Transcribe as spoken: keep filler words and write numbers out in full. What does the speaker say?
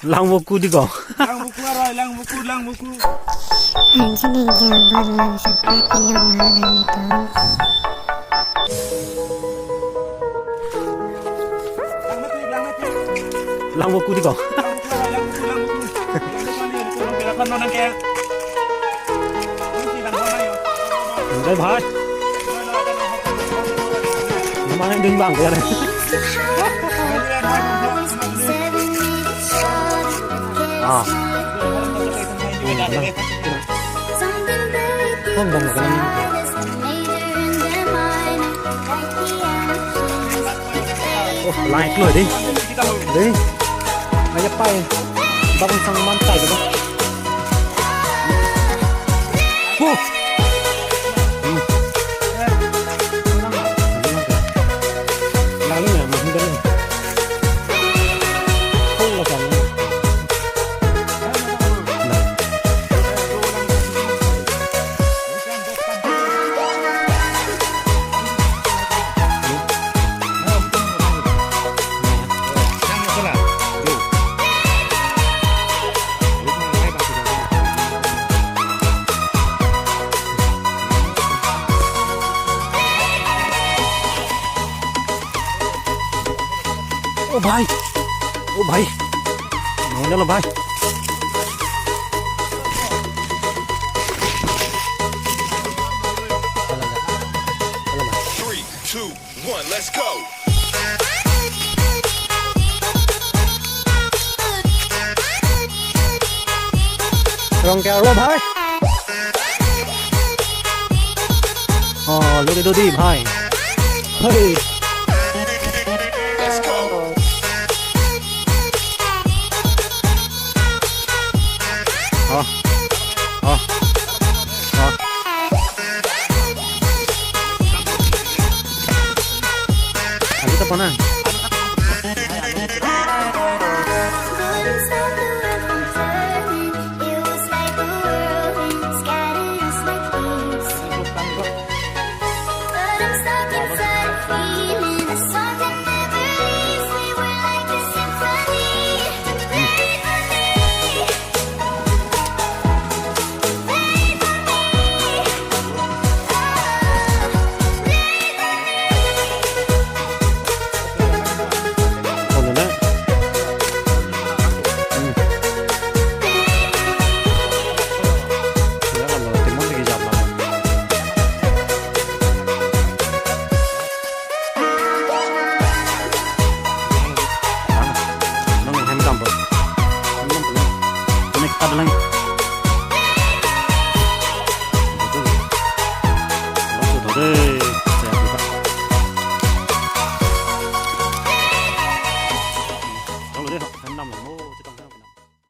Lang voku di ko. Lang voku aroi, lang voku, lang voku. Anjali jaban lang sepat ilong mana itu. Lang voku di ko. Lang voku aroi, lang voku, lang voku. Lang voku aroi, lang voku, lang voku, lang voku. Enjoy, bhai. Namanya dun bang ya. Ah. Bang, bang, bang. Oh, like lo deh. Deh. Aja pai. Bang sang mantai gitu. Huh. Hmm. Lalu ya, masih dalam. Kau nggak tahu. Nah. ओ भाई, ओ भाई, मान लो भाई। Three, two, one, let's go. Rong ke aro bhai. Oh, look at Dodi bhai. Hey. Let's go. Oh. Oh. Oh. Alu tak pernah. Nang hem kam bo. Connect ta lang. Betul. Betul, betul.